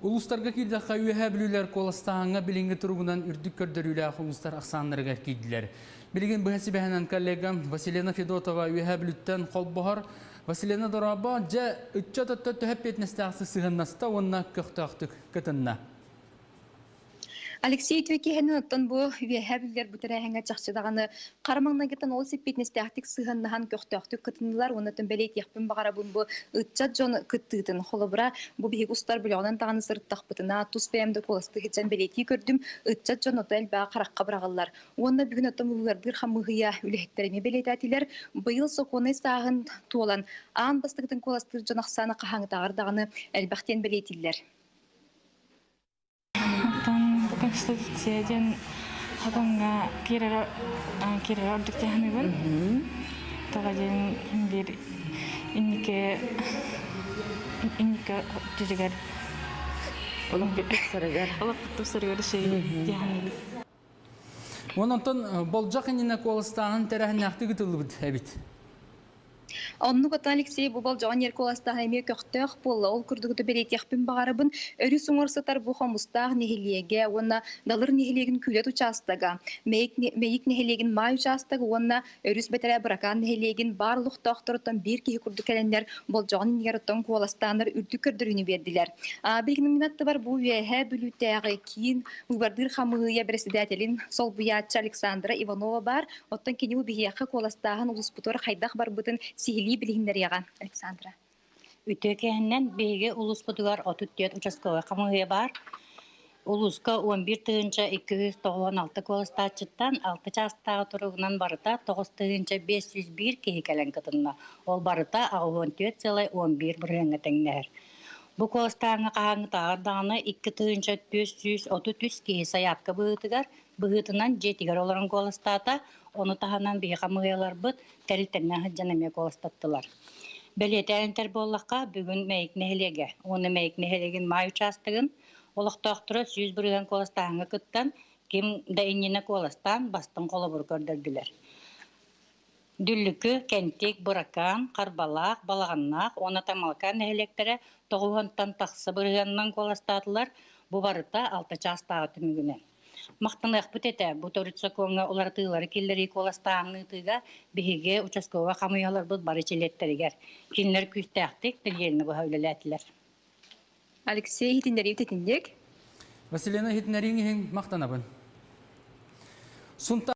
Улуустарга киирдэххэ, Үөһээ Бүлүүлэр куоластааһыҥҥа билиҥҥи туругунан үрдүк көрдөрүүлээх улуустар ахсааннарыгар киирдилэр. Билигин быһа сибэһинэн коллегам Василена Федотова Үөһээ Бүлүүттэн холбоһор. Василена дорообо, дьэ, ыччат өттө төһө эппиэтинэстээх сыһыаннаста уонна көхтөөхтүк кытынна? Алексей Твекиһэнин оттон бу үөһээ биллэр бу тэрээһиҥҥэ чахчы даҕаны хара маҥнайгыттан олус эппиэтинэстээхтик сыһыаннаһан көхтөөхтүк кытыннылар уонна оттон бэлиэтиэхпин баҕарабын бу ыччат дьон кыттыытын. Холобура, бу биһиги устар бөлөҕүнэн даҕаны сырыттахпытына, тус бэйэм да куоластыы сылдьан бэлиэтии көрдүм, ыччат дьон ото элбэҕи харахха быраҕыллар. Уонна бүгүн оттон быыбардыыр хамыыһыйа үлэһиттэрэ эмиэ бэлиэтээтилэр, быйыл сокуоннай сааһын туолан аан бастакытын куоластыыр дьон ахсаана хаһааҥҥытааҕар даҕаны элбэх диэн бэлиэтииллэр. Оттон бу Конституция диэн хотоҥҥо киирэр киирэр ордук дьаһаныбын. Тоҕо диэн биир инники инники дьүдьүгэр Олохпут тупсарыгар. Олохпут тупсарыгар үчүгэй дьаһаныбын. Уон онтон болдьох иннинэ куоластааһын тэрээһиннээхтик ытыллыбыт эбит. Оннук отон Алексей бу болдьоҕун Ерколастаах эмиэ көхтөөх буолла. Ол курдук бэлиэтиэхпин баҕарабын. Өрүс уҥуор сытар бу Хомустаах нэһилиэгэ уонна Далыр нэһилиэгин Күүлэт учаастага, Мэйик нэһилиэгин Маай учаастага уонна өрүс бэтэрээ Быракаан нэһилиэгин баар олохтоохторуттан биир киһи курдук кэлэннэр болдьоҕун иннигэр оттон куоластааннар үрдүк көрдөрүүнү биэрдилэр. Билигин аттыбар бу Үөһээ Бүлүүтээҕи киин быыбардыыр хамыыһыйа бэрэссэдээтэлин солбуйааччы Александра Иванова баар. Оттон кини бу биһиэхэ куоластааһын улууспутугар хайдах барбытын сиһилии билиһиннэриэҕэ. Александра. Үтүө киэһэннэн биһиги улууспутугар 34 участковай хамыыһыйа баар. Улууска 11 296 куоластааччыттан 6 чаастааҕы туругунан барыта 9501 киһи кэлэн кытынна. Ол барыта 84,11 бырыһыаҥҥа тэҥнэһэр. Бу куоластааһыҥҥа хаһааҥҥытааҕар даҕаны 2433 киһи сайаапка быһыытыгар быһыытынан дьиэтигэр олорон куоластаата. Ону таһынан биһиги хамыыһыйаларбыт тэрилтэннэн сылдьан эмиэ куоластаттылар. Бэлиэтээн этэр буоллахха, бүгүн Мэйик нэһилиэгэ уонна Мэйик нэһилиэгин Маай учаастагын олохтоохторо 100% куоластааһыҥҥа кыттан, ким да иннинэ куоластаан бастыҥ холобуру көрдөрдүлэр. Дүллүкү, Кэнтик, Быракаан, Харбалаах, Балаҕаннаах уонна Тамалакаан нэһилиэктэрэ тоҕуһунтан тахса бырыһыанынан куоластаатылар. Бу барыта алта чаастааҕы түмүгүнэн. Махтаныахпыт этэ, бу төрүт сокуоҥҥа уларытыылары киллэрии куоластааһыныытыга биһиги участковай хамыыһаларбыт бары чилиэттэригэр. Кинилэр күүстээхтик нэдиэлэни быһа үлэлээтилэр. Алексей иһитиннэриибит итинник. Василина иһитиннэрииҥ иһин махтанабын. Сунтаар